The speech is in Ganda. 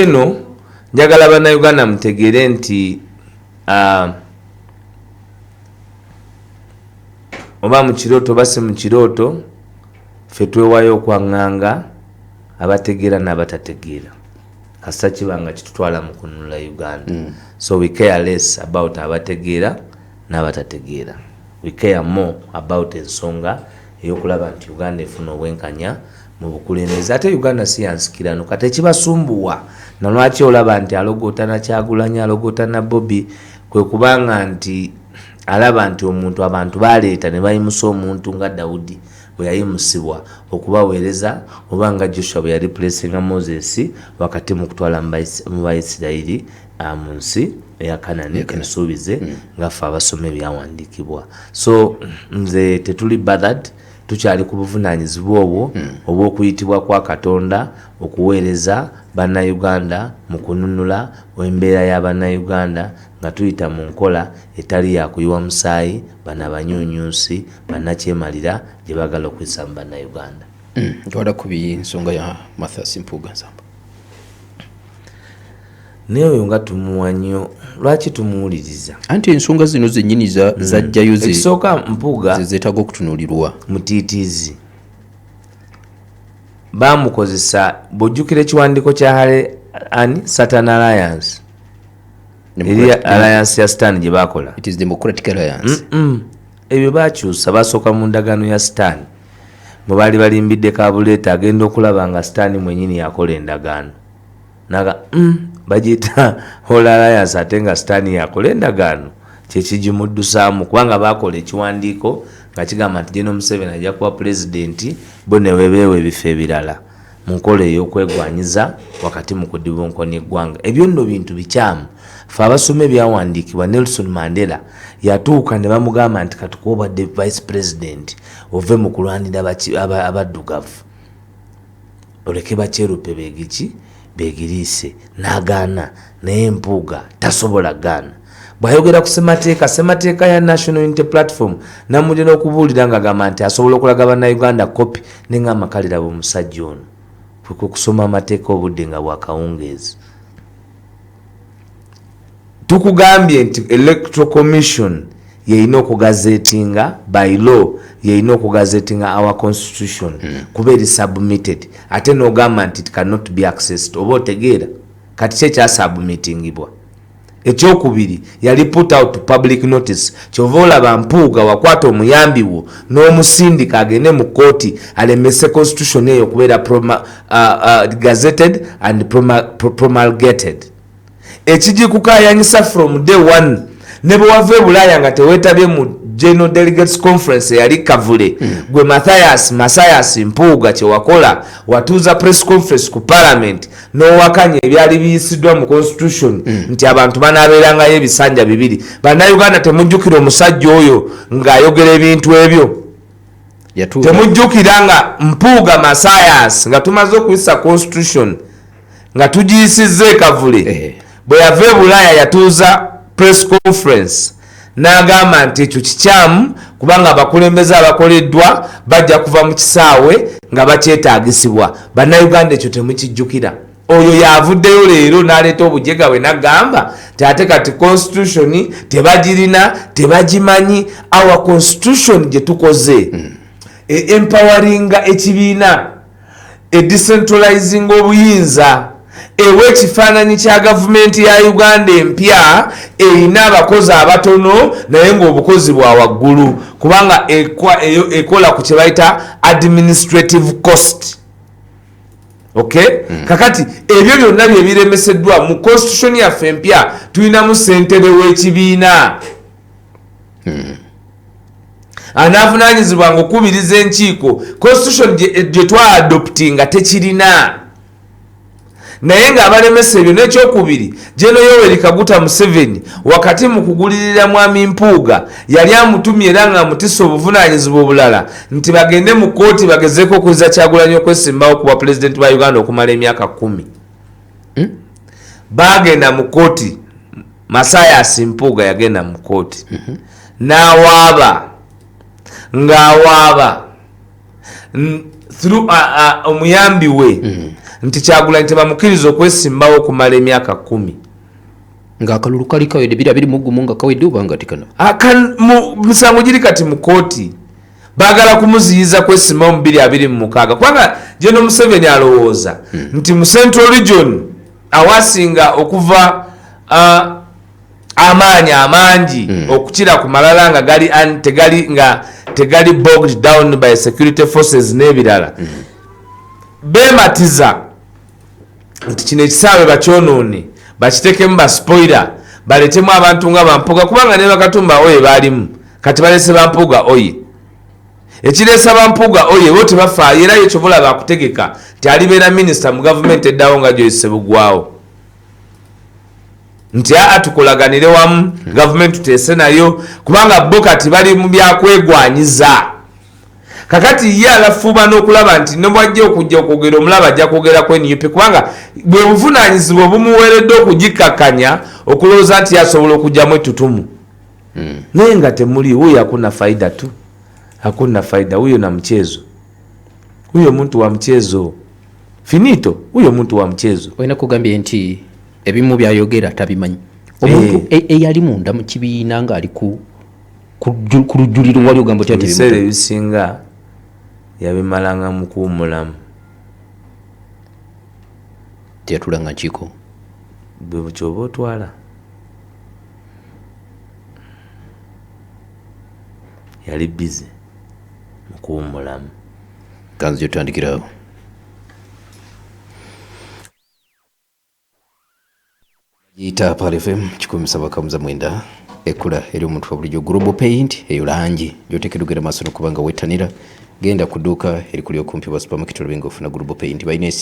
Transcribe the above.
Eno njagala Bannayuganda mutegeere nti oba mu kirooto oba si mu kirooto, ffe twewayo okwaŋŋanga abategeera n'abatategeera, kasita kiba nga kitutwala mu kununula Uganda. So we care less about abategeera n'abatategeera, we care more about ensonga ey'okulaba nti Uganda efuna obwenkanya mu bukulembeze. Ate Uganda si yansikirano. Kati ekibasumbuwa nalwaki olaba nti alogootana Kyagulanyi, alogootana Bobi, kwe kubanga nti alaba nti omuntu abantu baleeta ne bayimusa omuntu nga Dawudi bwe yayimusibwa okubaweereza, oba nga Joshua bwe yareplacinga Moses wakati mu kutwala mu Baisirayiri mu nsi eya Kanani ensuubize, nga ffe abasoma ebyawandiikibwa. So nze tetuli bothered, tukyali ku buvunaanyizibwa obwo obw'okuyitibwa kwa Katonda okuweereza Bannayuganda mu kununula embeera ya Bannayuganda nga tuyita mu nkola etali yakuyiwa musaayi bano abanyunyunsi bannakyemalira gye baagala okuyisa mu Bannayuganda. Twala ku nsonga ya Mathias Mpuuga Nsamba. Naye oyo nga tumuwa nnyo, lwaki tumuwuliriza? Anti ensonga zino zennyini zajjayo Ekisooka, Mpuuga zezeetaaga okutunuulirwa. Mutiitiizi, bamukozesa. Bw'ojjukira ekiwandiiko kya Hale ani Satan Alliance, eri alliance ya Stan gye bakola. It is Democratic Alliance. Ebyo bakyusa, basooka mu ndagaano ya Stan mwe baali balimbidde kabuleeta, agenda okulaba nga Stan mwenyini yakola endagaano naga bagiyita Holy Alliance, ate nga Stan yakola endagaano. Kyekigimuddusaamu kubanga bakola ekiwandiiko nga kigamba nti General Museveni ajja kuba pulezidenti, bo ne webeewa ebifo ebirala mu nkola ey'okwegwanyiza wakati mu kudibunkona eggwanga. Ebyo nno bintu bikyamu. Fe abasoma ebyawandiikibwa, Nelson Mandela yatuuka ne bamugamba nti katukuwa obadde vice president, ove mu kulwanira abaddugavu, oleke bakyerupe begiki begiriise, n'agaana. Naye Mpuuga tasobola gaana. Bw'ayogera ku semateeka, semateeka ya National Unity Platform, namulina okubuulira ng'agamba nti asobola okulaga Bannayuganda kopi, neŋŋamba kaliraba omusajja ono kwe kusoma amateeka obudde nga bwakawungeezi. Tukugambye nti Electoral Commission yeyina okugazetinga, by law yeyina okugazetinga our constitution, kuba eri submitted, ate nogamba nti it cannot be accessed. Oba otegeera kati ki ekyasubmitingibwa? Ekyokubiri, yali put out public notice. Kyova olaba Mpuuga wakwata omuyambi wo n'omusindika agende mu kooti alemese constitution eyo okubeera gazetted and promulgated. Ekigikukayanyisa from day one, ne bwe wava e Bulaaya nga teweetabye mu General Delegates Conference eyali Kavule, gwe Mathias Masayas Mpuuga, kyewakola watuuza press conference ku parliament n'owakanya ebyali biyisiddwa mu constitution nti abantu banaabeerangayo ebisanja bibiri. Bannayuganda, temujjukira omusajja oyo ng'ayogera ebintu ebyo? Temujjukira nga Mpuuga Masayas, nga tumaze okuyisa constitution, nga tugiyisizza ekavule, bwe yava e Bulaaya yatuuza press conference n'agamba nti ekyo kikyamu, kubanga abakulembeze abakoleddwa bajja kuva mu kisaawe nga bakyetaagisibwa? Bannayuganda, ekyo temukijjukira? Oyo yavuddeyo leero n'aleeta obujega bwe n'agamba nti ate kati constitution tebagirina, tebagimanyi. Our constitution gye tukoze empoweringa ekibiina, edecentralizing obuyinza, ewa ekifaananyi kya gavumenti ya Uganda empya erina abakozi abatono naye ng'obukozi bwa waggulu, kubanga ekola ku kye bayita administrative cost. Okay, kakati ebyo byonna byebiremeseddwa mu constitution yaffe empya. Tulinamu ssentebe w'ekibiina anaavunanyizibwanga okukubiriza enkiiko. Constitution gye twaadoptinga tekirina, naye ng'abalemesa ebyo. N'ekyokubiri, General Yoweri Kaguta Museveni wakati mu kugulirira mwami Mpuuga yali amutumye era ng'amutisa obuvunanyizibwa obulala nti bagende mu kooti bagezeeko okuziza Kyagulanyi okwesimbawo kuba pulezidenti wa Uganda okumala emyaka 10. Bagenda mu kooti. Masayas Mpuuga yagenda mu kooti n'awaaba, ng'awaaba through omuyambi we. Nti Kyagulanyi tebamukkiriza okwesimbawo okumala emyaka 10. Ng'akalulu kali kawedde 2021, nga kawedde oba nga tekana? Misango giri kati mu kooti, baagala kumuziyiza kwesimbawo mu 2026, kubanga General Museveni alowooza nti mu Central Region awasinga okuva amaanyi amangi okukira ku malala nga gali tegali, nga tegali bogged down by security forces n'ebirala. Beematiza nti kino ekisaawe bakyonoone, bakitekemu ba spoiler, baleetemu abantu nga bampuga, kubanga ne bakatumba oye baalimu, kati balese bampuga oye. Ekireesa bampuga oye, bo tebafaayo, era ye kyobula bakutegeka nti alibeera minisita mu gavumenti eddawo nga Joyce Bugwawo, nti aa, tukolaganire wamu, gavumenti tuteese nayo, kubanga bo kati bali mu byakwegwanyiza. Kakati ye alafuuba n'okulaba nti ne bwajja okujja okwogera, omulaba ajja kwogera ku NUP, kubanga bwe buvunaanyizibwa obumuweereddwa okugikkakkanya, okulowooza nti asobola okugyamu ettutumu, naye nga temuli. Huyo hakuna faida tu, hakuna faida huyo na mchezo, huyo muntu wa mchezo, finito, huyo muntu wa mchezo. Olina kugambye nti ebimu byayogera tabimanyi. Omuntu eyali munda mu kibiina ng'ali ku lujjuliro, wali ogamba otya nti ebiseera ebisinga yabimalanga mu kuwumulamu. Teyatulanga nkiiko. Bwe kyoba otwala yali busy mu kuwumulamu. Kanzi gyotandikirawo. Giyita Pearl FM 107.9, ekkula eri omuntu wa bulijjo. Global Paint, eyo langi gyoteekeddwa ogenda maaso nokuba nga wettanira. Genda ku dduuka erikuli okumpi oba supermarket olabe nga ofuna Global Paint. Balina esi